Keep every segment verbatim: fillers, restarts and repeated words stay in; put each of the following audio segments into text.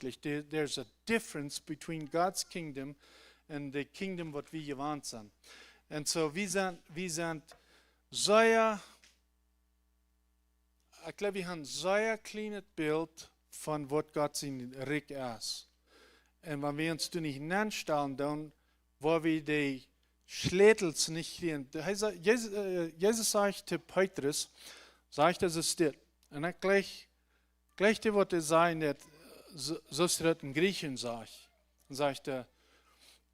werkjlich. There, there's a difference between God's kingdom and the kingdom waut wie jewant sent. Un soo, wie sent, wie sent sea, ekj jleew, wie haben sea kjlienet Bilt von waut Gott sien Rikj es. Un wan wie ons doa nich nenstalen, dan woa wie de Schlätels nich kjrieen. Hee sa-, Jesus, äh, Jesus sajcht to Petrus, sajcht hee, es dit. Un dan jlikj, jlikj dee waut hee säd, daut, soo, soo aus hee daut en Griechisch sajcht. Dan sajcht hee,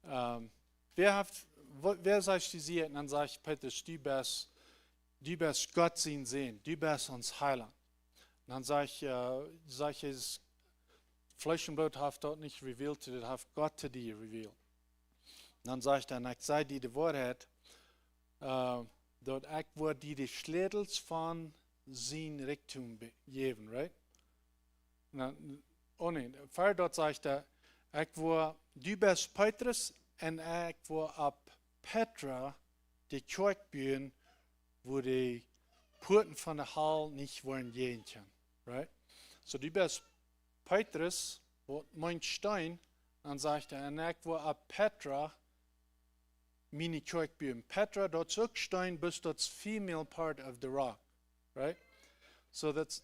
ähm, wäa haft, wa-, wäa sajcht du sie? Un dan sajcht Petrus, du best, du best Gott sien Sän, du best ons Heilaunt. Un dan sajcht, äh, sajcht Jesus, Fleesch un Bloot haft daut nich revealed, daut haft Gott to die revealed. Dan sajcht hee, un ekj saj die de Woarheit, äh, daut ekj woa die de Schlätels von sien Rikjdom be-, jäwen, right? Na, oh nä, ver daut sajcht hee, ekj woa, du best Petrus un ekj woa opp Petra de Kjoakj buen, wua de Puaten von de Hal nich woaren jäajen kjennen, right? So, du best Petrus, waut meent Steen, dan sajcht hee, un ekj woa opp Petra miene Kjoakj buen. Petra, daut es uk Steen, bloos daut es female part of the rock, right? So that's,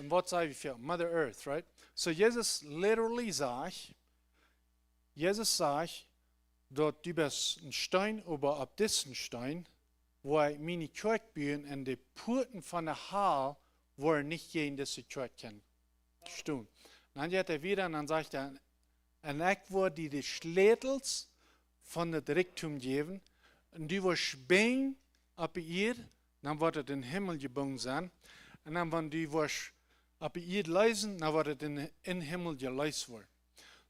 un waut saj wie fa Mother Earth, right? So Jesus literally sajcht, Jesus sajcht, daut du best een Steen, oba opp disen Steen woa ekj miene Kjoakj buen un de Puaten von de Hal woaren nich jäajen dise Kjoakj kjennen stonen. Dan jeit hee wieda un dan sajcht hee, un ekj woa die de Schlätels von daut Rikjdom jäwen, un du woascht binjen opp de Ieed, dan woat et em Himmel jebungen sennen, un dan, wan du woascht opp de Ieed leesen, dan woat et em, em Himmel jeleest woaren.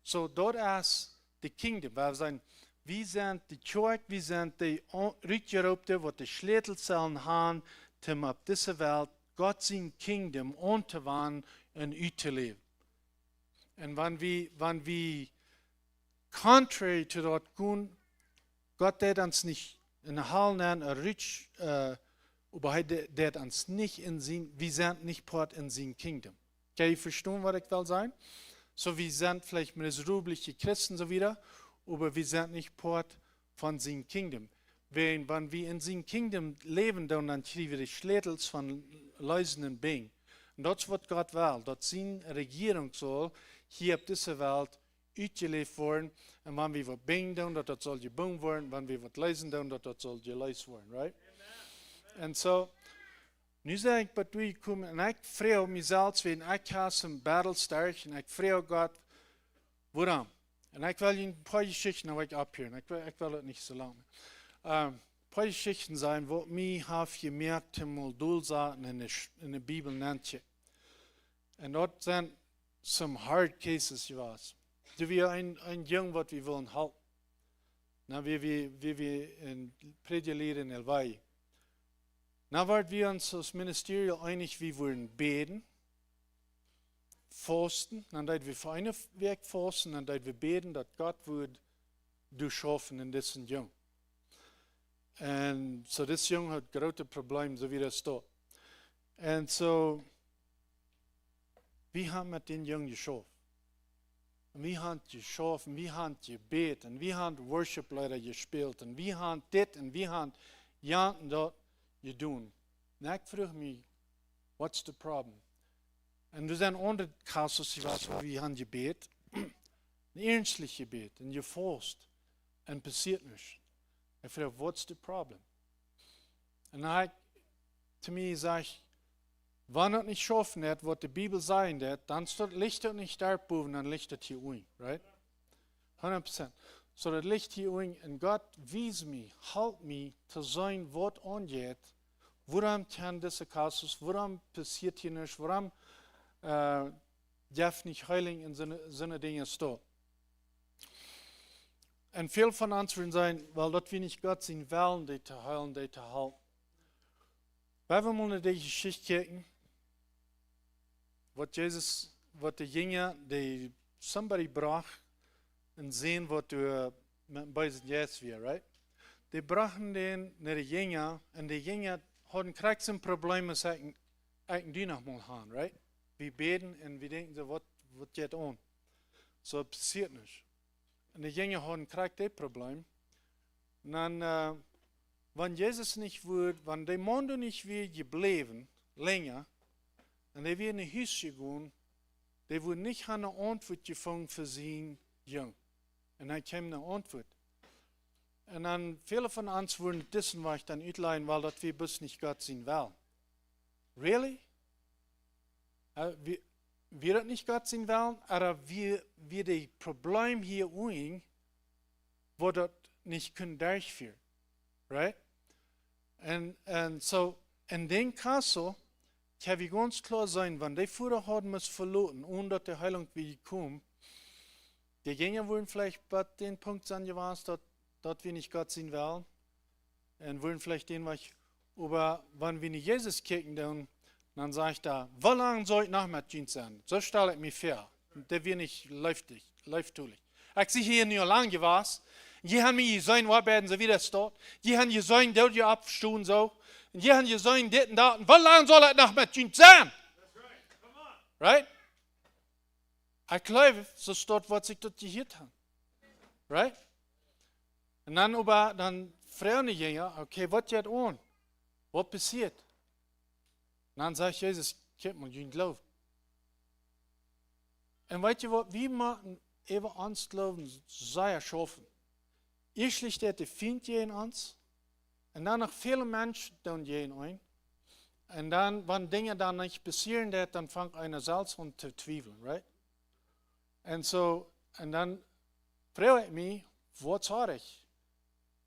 So, daut es de kingdom. Wie sent, wie sent de Kjoakj, wie sent de o-, Rutjeroopte, waut de Schlätels sellen haben, om opp dise Welt Gott sien kingdom auntowenjen un uttoläwen. Un wan wie, wan wie contrary to daut gonen, Gott deit ons nich en de Hal nenn, äh, rutsch, äh, oba hee de-, deit ons nich en sien, wie sent nich part en sien kingdom. Kjenn jie vestonen, waut ekj well sajen? So, wie sent veleicht miserabelje Christen, soo wieda, oba wie sent nich part von sien kingdom. Wan, wan wie en sien kingdom läwen, dan, dan kjrie wie de Schlätels von leesen un binjen. Un daut es waut Gott well, daut sien Rejierunk saul hia opp dise Welt utjeläft woaren. Un wan wie waut binjen doonen, daut daut saul jebungen woaren, wan wie waut leesen doonen, daut daut saul jeleest woaren, right? Un so, nu sie ekj bie doa jekomen un ekj froag mie selfst, wan ekj ha soon battle starten un ekj froag Gott, wuarom? Un ekj well junt een poa Jeschichten, dan woa ekj opphieren. Ekj well, ekj well daut nich soo lang. Ähm, poa Jeschichten sajen, waut mie haft jemoakt, om mol dol saten en de Sch-, en de Bibel nentje. Un daut sent some hard cases jewast. Doa wia een, een Jung, waut wie wullen halpen. Na, wie, wie, wie, wie een Prädja lieren en El Valle. Na, wort wie ons aus Ministerial eenich, wie wudden bäden, fausten, dan deed wie fa eene Wäakj fausten, dan deed wie bäden, daut Gott wudd doa schaufen en disen Jung. Un so, dis Jung haud groote Probleme, soo aus daut steit. Un so, wie haben met dän Jung jeschauft. Un wie haben jeschauft, un wie haben jebät, un wie haben Worship-Leeda jespält, un wie haben dit, un wie haben jant un daut jedonen. Un ekj fruach mie, what's the problem? Un doa sent aundre cases jewast, wua wie haben jebät, un iernstlich jebät, un jefausten, un passieet nuscht. Ekj fruach, what's the problem? Un dan haud ekj to mie jesajcht, wan daut nich schaufen deit, waut de Bibel sajen deit, dan es daut Licht daut nich doa bowen, dan licht daut hia unjen, right? Hundat Prozent. So, daut Licht hia unjen, un Gott wies mie, halp mie to seenen, waut aunjeit, wuarom kjennen dise cases, wuarom passieet hia nuscht, wuarom, äh, jeft nich Heilunk un soone, soone Dinja steit. Un väl von ons wudden sajen, well, daut wia nich Gott sien Wellen, dee to heelen, dee to halpen. Wan wie mol no dee Jeschicht kjikjen, waut Jesus, waut de Jinja, dee somebody brocht, een Sän, waut doa met een beesen Jeist wia, right? Dee brochten dän no de Jinja, un de Jinja hauden krakjt soon Problem aus ekj, ekj un du noch mol haben, right? Wie bäden un wie denkjen soo, waut, waut jeit aun? Soo passieet nuscht. Un de Jinja hauden krakjt dit Problem. Un dan, äh, wan Jesus nich wudd, wan de Maun doa nich wia jebläwen, lenja, un dee wia no Hus jegonen, dee wudd nich han eene Auntwuat jefungen fa sienen Jung. Un hee kjeem no Auntwuat. Un dan, väle von ons wudden disen Wajch dan utlajen, wiels daut wia bloos nich Gott sien Wellen. Really? Äh, wia, wia daut nich Gott sien Wellen? Ooda wia, wia daut Problem hia unjen, wua daut nich kunn derchfieren? Right? Un, un soo, en dän Kaso, ekj hab gaunz kloa jeseenen, wan dee Voda haud must veloten, onen daut de Heilunk wia jekomen, de Jinja wudden veleicht bie dän Punkt sennen jewast, daut, daut wia nich Gott sien Wellen. Un wudden veleicht dän Wajch, oba wan wie no Jesus kjikjen, dan, dan sajcht hee: "Woo lang saul ekj noch met junt sennen?" Soo stal ekj mie väa. Daut wia nich leeftolich, leeftolich. Ekj sie hia nu aul lang jewast. Jie haben mie jeseenen, woo bäden soo wia daut doa. Jie haben jeseenen, daut jie oppstonden soo. Un jie haben jeseenen, dit un daut. Un woo lang saul ekj noch met junt sennen? Right? Ekj jleew, soo steit waut ekj doa jehieet hab. Right? Un dan oba, dan froagen de Jinja: "Okay, waut jeit aun? Waut passieet?" Un dan sajcht Jesus: "Kjikjt mol, jun Gloowen." Un weet jie waut, wie motten äwa ons Gloowen sea schaufen. Ieescht steit de Fient jäajen ons, un dan noch väle Menschen doonen jäajen ons. Un dan, wan Dinja dan nich passieren, daut, dan fangt eena selfst aun to twiewlen, right? Un soo, un dan froag ekj mie: "Waut saul ekj?"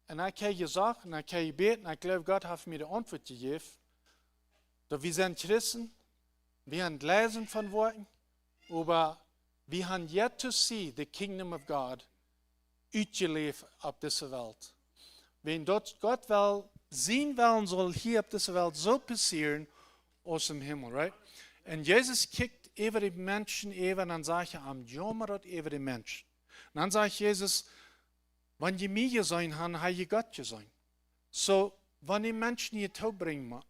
Un ekj hab jesajcht, un ekj hab jebät, un ekj jleew, Gott haft mie de Auntwuat jejäft, daut wie sent Christen, wie haben Läsen von Woakjen, oba wie haben yet to see the kingdom of God utjeläft opp dise Welt. Wan daut Gott well, sien Wellen saul hia opp dise Welt soo passieren aus em Himmel, right? Un Jesus kjikjt äwa de Menschen äwa, un dan sajcht hee: "Am jaumrat äwa de Menschen." Un dan sajcht Jesus: "Wan jie mie jeseenen haben, hab jie Gott jeseenen." Soo, wan de Menschen hia toobrinjen motten,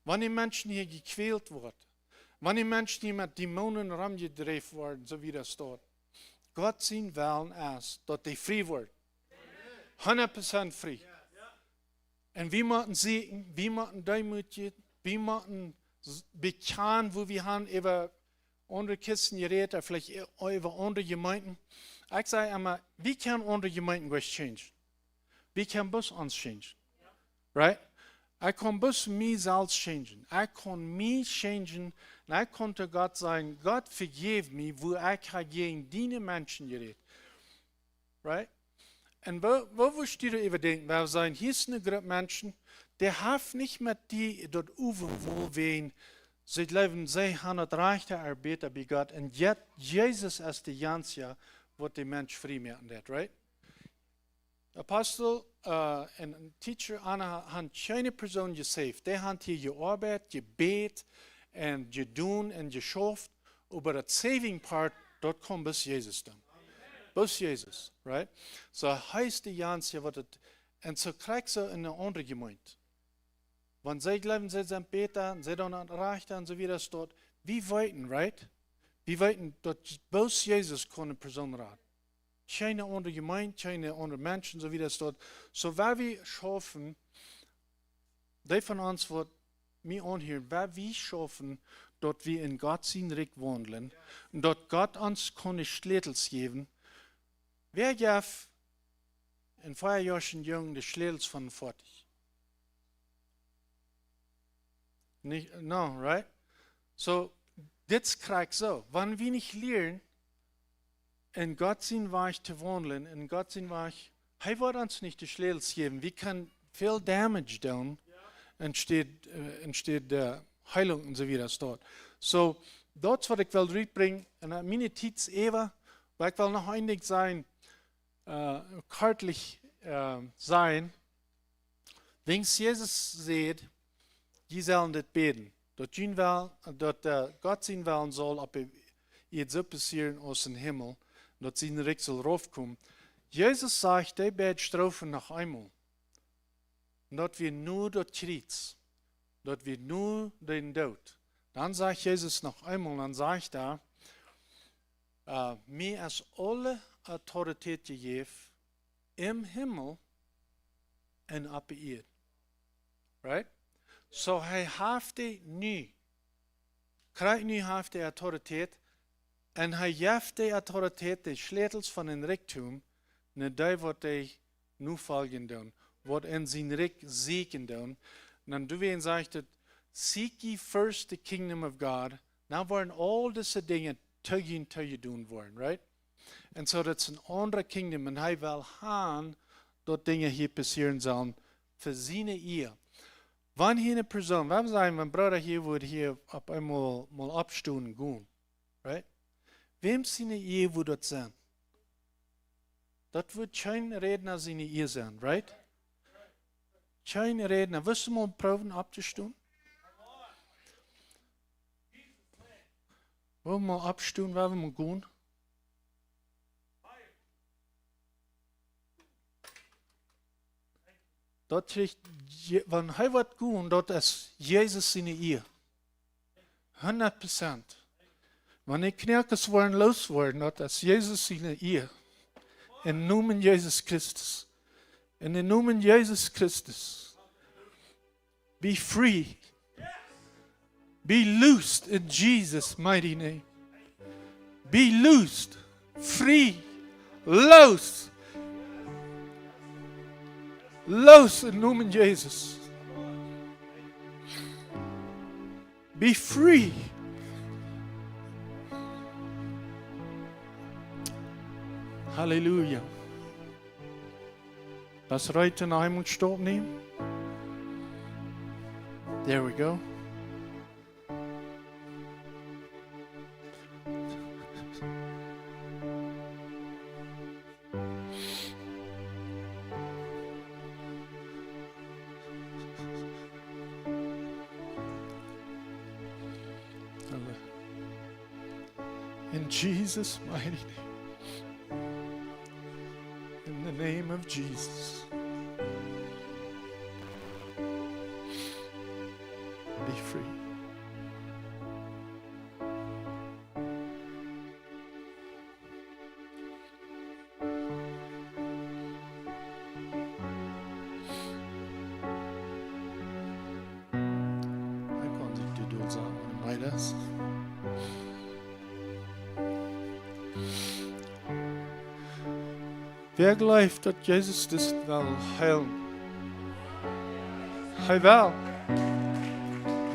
wan de Menschen hia jekwält woaren, wan de Menschen hia met Dämonen romjedräwen woaren, soo wia daut doa, Gott sien Wellen es, daut dee frie woaren. Hundat Prozent frie. Un wie motten sieekjen, wie motten deemootjen, wie motten s-, bekjanen, woo wie haben äwa aundre Christen jerät, ooda veleicht ä-, äwa aundre Jemeenten. Ekj saj emma, wie kjennen aundre Jemeenten nich changen. Wie kjennen bloos ons changen. Right? Ekj kaun bloos mie selfst changen. Ekj kaun mie changen. Un ekj kaun to Gott sajen: "Gott, vejeff mie, wua ekj hab jäajen diene Menschen jerät." Right? Un woo, woo wurscht du doaräwa denkjen, wan wie sajen, hia es eene Grupp Menschen, dee haben nich met die daut äwa woo wäajen, see jleewen, see haben daut rajchte Oabeida bie Gott, un yet Jesus es de eensja, waut de Mensch frie moaken deit, right? Apostel, äh, un, un Teacher, aundre ha-, haben kjeene Persoon jesaved. Dee haben hia jeoabeit, jebät un jedonen un jeschauft, oba daut saving part, daut kaun bloos Jesus doonen. Bloos Jesus, right? Soo, hee es de eensja, waut daut, un soo kjrieech ekj soo en eene aundre Jemeent. Wan see jleewen, see sent bäta, un see doonen daut rajchte un soo wia daut doa. Wie weeten, right? Wie weeten, daut bloos Jesus kaun eene Persoon raden. Kjeene aundre Jemeent, kjeene aundre Menschen, soo wia daut doa. Soo, wan wie schaufen, dee von ons, waut mie aunhieren, wan wie schaufen, daut wie en Gott sien Rikj waundlen, un daut Gott ons kaun de Schlätels jäwen, wäa jeef een veajoaschen Jung de Schlätels von een Foatich? Nich, no, right? Soo, dit es krakjt soo. Wan wie nich lieren, en Gott sien Wajch to waundlen, en Gott sien Wajch, hee woat ons nich de Schlätels jäwen. Wie kjennen väl damage doonen, enne Städ, äh, enne Städ, äh, Heilunk un soo wada doa. Soo, daut es waut ekj well rutbrinjen. Un, äh, miene Tiet es äwa, oba ekj well noch een Dinkj sajen, äh, kortlich, äh, sajen. Wiels Jesus sajcht, jie sellen dit bäden, daut jun Well, daut, äh, Gott sien Wellen saul opp Ieed soo passieren aus em Himmel, daut sien Rikj saul raufkomen. Jesus sajcht, dee beid Strofen noch eemol. Un daut wia no daut Kjriez, daut wia no dän Doot. Dan sajcht Jesus noch eemol, dan sajcht hee, Uh, mie es aule Autoritäet jejäft em Himmel un oppe Ieed. Right? So hee haft dee nu. Krakjt nu haft hee Autoritäet. Un hee jeft dee Autoritäet, de Schlätels von dän Rikjdom, no dee waut dee nofoljen doonen, waut en sien Rikj sieekjen doonen. Un dan doawäajen sajcht et, "Seek ye first the kingdom of God." Dan woaren aul dise Dinja to junt tojedonen woaren, right? Un so daut es een aundret kingdom. Un hee well han daut Dinja hia passieren sellen fa siene Ea. Wan hia eene Persoon, wie sajen, mien Brooda hia wudd hia opp eemol mol oppstonen gonen, right? Wäm siene Ea wudd daut sennen? Daut wudd kjeen Rädna siene Ea sennen, right? Kjeen Rädna. Wudd jie mol proowen opptostonen? Wellen wie mol oppstonen, wellen wie mol gonen? Daut kjricht Je-, wan hee woat gonen, daut es Jesus siene Ea. Hundat Prozent. Wan de Knoakes woaren looswoaren, daut es Jesus siene Ea. Em Nomen Jesus Christus. Em Nomen Jesus Christus. Be free. Be loosed in Jesus' mighty name. Be loosed. Free. Loose. Loose em Nomen Jesus. Be free. Halleluja. Daut rajchte Himmel stoot nu. There we go. In Jesus' mighty name. In the name of Jesus. Be free. Hee kaun sikj dee doot sajen, wan hee mea es. Wäa jleeft, daut Jesus dit well heelen? Hee well.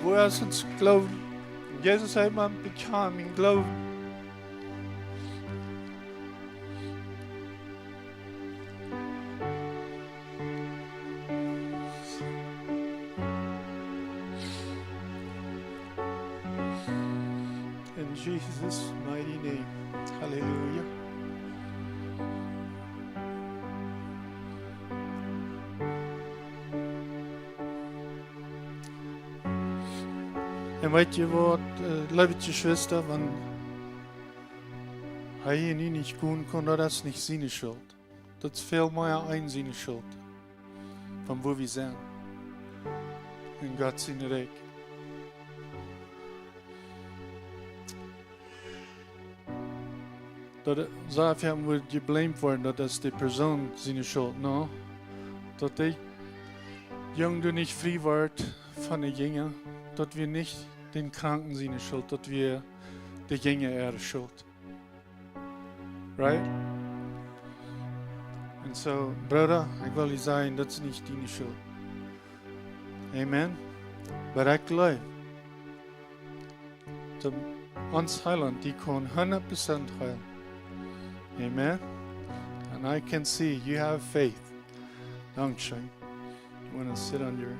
Woo es ons Gloowen? Jesus, hee mott bekjanen, mien Gloowen. In Jesus' mighty name. Halleluja. Un weet jie waut, äh, leewe Jeschwista, wan hee hia nu nich gonen kunn, daut es nich siene Schult. Daut es väl mea ons siene Schult, von wua wie sent. En Gott sien Rikj. Daut, soo foaken woat jeblemt woaren, daut es de Persoon siene Schult, no? Daut de Jung doa nich frie woat von de Jinja, daut wia nich dän Kranken siene Schult, daut wia de Jinja äare Schult. Right? Un soo, Brooda, ekj well die sajen, daut es nich diene Schult. Amen. But ekj jleew, daut ons Heilaunt, dee kaun hundat Prozent heelen. Amen. And I can see you have faith. Dankscheen. You wanna sit on your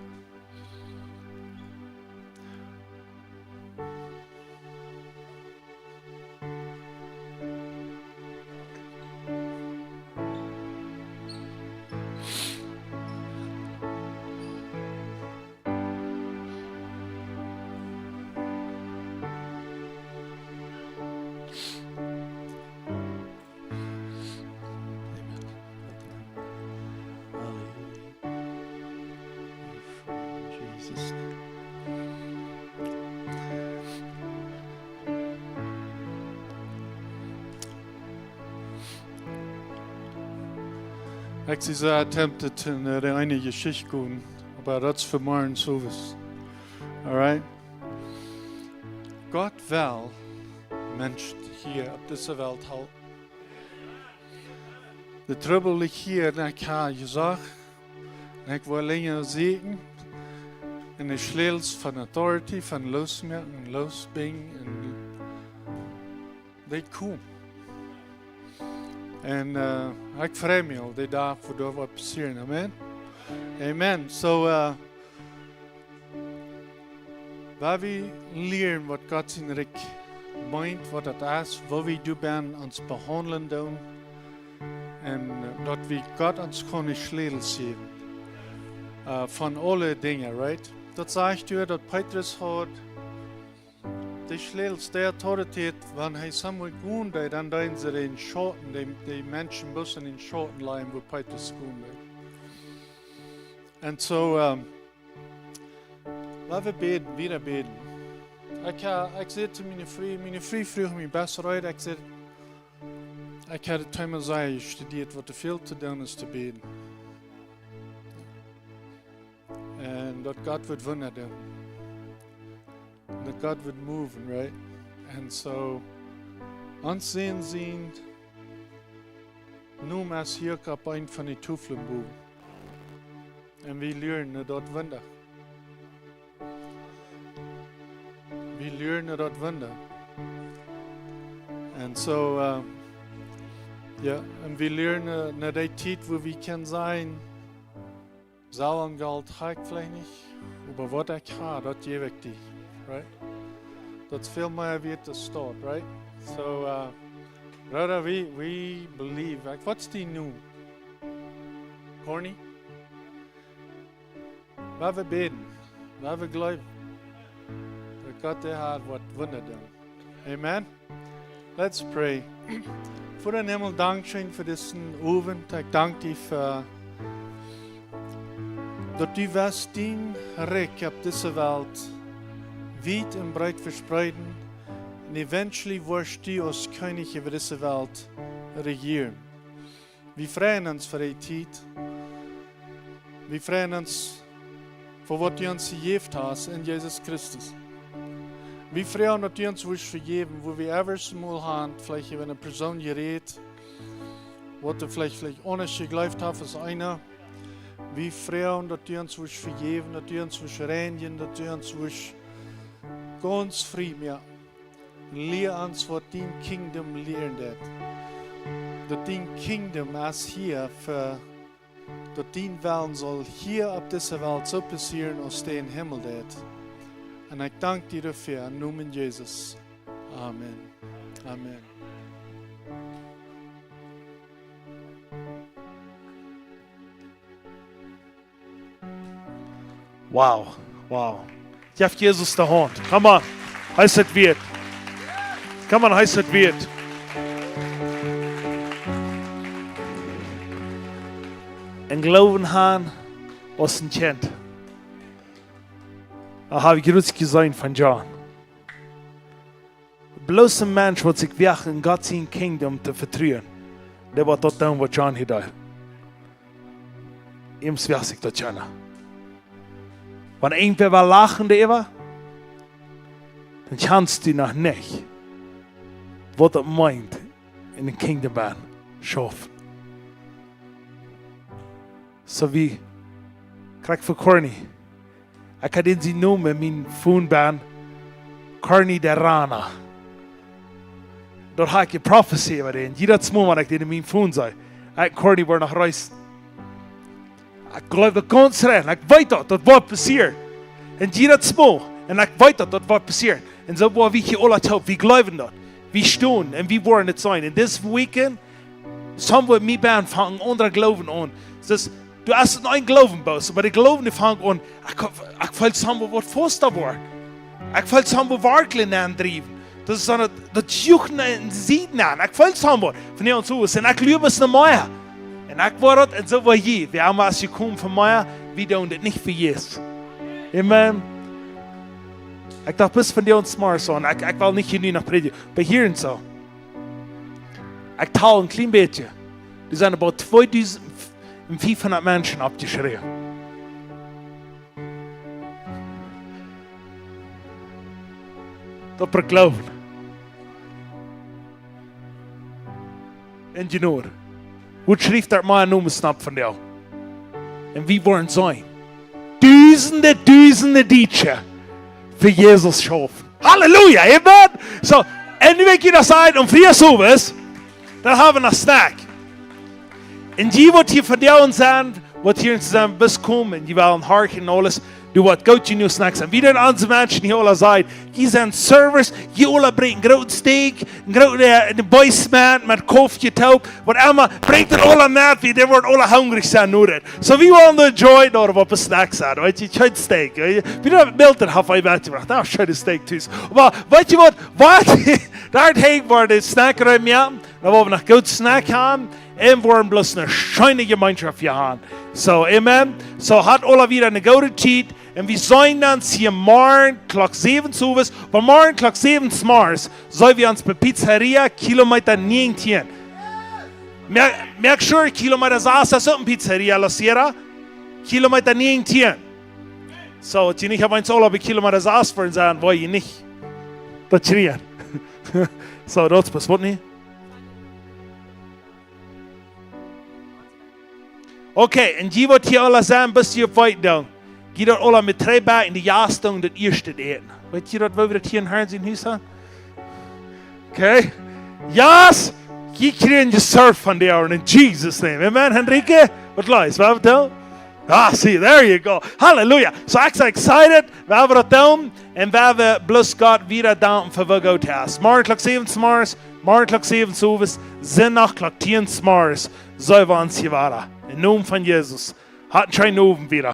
Amen. Hallelujah. Jesus. Ekj sie soo tempted to de eene Jeschicht gonen, oba daut es fa morjen sowieso. Alright? Gott well Menschen hia opp dise Welt halpen. De Trubbel licht hia, un ekj hab jesajcht, un ekj well lenja sieekjen, un de Schlätels von authority, von loosmoaken, loosbinjen, un dee komen. Un, eh, ekj frei mie aul dän Dach, wua daut woat passieren. Amen. Amen. So, eh, wua wie lieren, waut Gott sien Rikj meent, waut daut es, woo wie doa bennen ons behaundlen doonen. Un, eh, daut wie Gott ons kjennen Schlätels jäwen. Eh, von aule Dinja, right? Daut sajcht doa, daut Petrus haud de Schlätels, de Authoritäten, wan hee somewhere gonen deed, dan deeden see dän Schauten, de, de Menschen musten dän Schauten lajen, wua Petrus gonen deed. Un so, ehm, lot wie bäden, wieda bäden. Ekj, eh, ekj säd to miene Fru, miene Fru fruach mie, best du reed? Ekj säd, ekj haud daut Thema sea jestudieet, waut doa väl to doonen es, to bäden. Un daut Gott woat Wunda doonen. Daut Gott woat moven, right? Un so, ons Sän sien Nomen es hia opp eent von de Tofeln bowen. Un wie lieren no daut Wunda. Wie lieren no daut Wunda. Un so, eh, jo, un wie lieren no, no dee Tiet, wua wie kjennen sajen, Seel un Golt hab ekj veleicht nich, oba waut ekj hab, daut jäw ekj die, right? Daut es väl mea wieet aus daut, right? So, eh, Brooda, we, we believe. Like, waut es dien Nomen? Corny? Lot wie bäden, lot wie jleewen, daut Gott, dee haft waut Wunda doonen. Amen. Let's pray. Voda em Himmel, dankscheen fa disen Owent. Ekj dank die fa daut du west dien Rikj opp dise Welt wiet un breet vespreeden. Un eventually woascht du aus Kjennich äwa dise Welt rejieren. Wie freien ons fa dee Tiet. Wie freien ons fa waut du ons jejäft hast en Jesus Christus. Wie freien ons, daut du ons woascht vejäwen, wua wie ever mol haben veleicht äwa eene Persoon jerät, waut wie veleicht, veleicht aundasch jejleeft haben aus eena. Wie freien ons, daut du ons woascht vejäwen, daut du ons woascht reinjen, daut du ons woascht gaunz frie moaken. Lia ons waut dien Kingdom lieren deit. Daut dien Kingdom es hia fa, daut dien Wellen saul hia opp dise Welt soo passieren aus dee em Himmel deit. Un ekj dank die doafäa em Nomen Jesus. Amen. Amen. Wow, wow. Jeff Jesus de Haunt. Come on. Hee es et wieet. Come on, hee es et wieet. Een Gloowen haben aus een Kjint. Daut hab ekj jrods jeseenen von John. Bloos een Mensch, waut sikj woagt en Gott sien Kingdom to vetruen, dee woat daut doonen, waut John hia deed. Eemol woag ekj daut, John. Wan irjentwäa well lachen doaräwa, dan kjanst du noch nich, waut daut meent, en dän Kingdom bennen schaufen. Soo aus, krakjt fa Corny. Ekj haud dän sien Nomen en mien Phone bennen, Corny de Rana. Daut haud ekj jeprophezeet äwa dän. Jiedatsmol, wan ekj dän en mien Phone see, ekj, Corny woat noch reisen. Ekj jleew daut gaunz rein. Ekj weet daut, daut woat passieren. Un jiedatsmol. Un ekj weet daut, daut woat passieren. Un soo woa wie hia aula toop. Wie jleewen daut. Wie stonen un wie woaren et seenen. Un dit weekend, somewhere mie bennen fangen aundre Gloowen aun. Daut, du hast noch een Gloowen bloos, oba de Gloowen, dee fangt aun. Ekj, ekj feel somewhere waut fausta woat. Ekj feel somewhere Wartlen aundriewen. Daut es dan daut, daut juchen en Sieden aun. Ekj feel somewhere von hia un soo. Un ekj jleew, et es noch mea. Un ekj woa daut, un soo woa jie. Wie haben waut jekomen fa mea, wie doonen dit nich fa Jesus. Amen. Ekj docht, bat von dee ons Mars aun. Ekj, ekj well nich hia nu noch prädjen. Oba hia un soo. Ekj tal een kjlien bät. Doa sent about tweedusent, un fiefhundat Menschen oppjeschräwen. Daut brukt Gloowen. Un Jnod. Waut schrift daut mea Nomes opp von die? Un wie woaren seenen. Dusende, dusende Dietsche fa Jesus schaufen. Halleluja, amen. So, un nu weet jie daut seid, un frie Sowes, dan haben wie noch Snack. Un jie waut hia vondoag sent, waut hia sent, best komen, jie wellen horchen un aules, du woascht goot jenuach Snack sennen. Wie doonen onse Menschen hia aula sennen. Jie sent Servers, jie aula brinjen grooten Steak, een grooten, äh, een Basement met Koffie toop, waut emma, brinjt et aula met, wie, dee woaren aula hungrich sennen, nu dit. So, wie wellen enjoy, doa waut Snack sennen, weet jie, kjeen Steak, weet jie. Wie daut Milton haft mie metjebrocht, daut scheenet Steak tus. Oba, weet jie waut, waut, doa hab wie de Snack rum, jo? Dan woaren wie noch goot Snack haben un woaren bloos eene scheene Jemeenschoft hia haben. So, amen. So, habt aula wada eene goode Tiet. Un wie seenen ons hia morjen Klock säwen Sowes, oba morjen Klock säwen zemorjes, seenen wie ons bie Pizzeria, Kilometa näajentieen. Moak, moak sure, Kilometa sas, daut es uk eene Pizzeria, La Sierra. Kilometa näajentieen. So, daut jie nich opp eemol aula bie Kilometa sas woaren sennen, woa jie nich daut kjrieen. So, daut es waut nich. Okay, un jie waut hia aula sent, best jie opp Wajch dan. Jie daut aula met dree Bäakj enne Jas doonen, daut ieeschte Äten. Weet jie daut, woo wie daut hia em Herrn sien Hus haben? Okay. Yes, jie kjrieen jesurft von dee Oaren in Jesus' name. Amen, Henrique? Waut leist, waut dan? Ah, see, there you go. Hallelujah. So, ekj sie excited. Wie haben daut doonen. Un wie haben bloos Gott wada danken fa waut Gott haft. Morjen Klock säwen zemorjes, morjen Klock säwen zemorjes, Sindach Klock tieen zemorjes, seenen wie ons hia wada. Em Nomen von Jesus. Habt eenen scheenen Owent wada.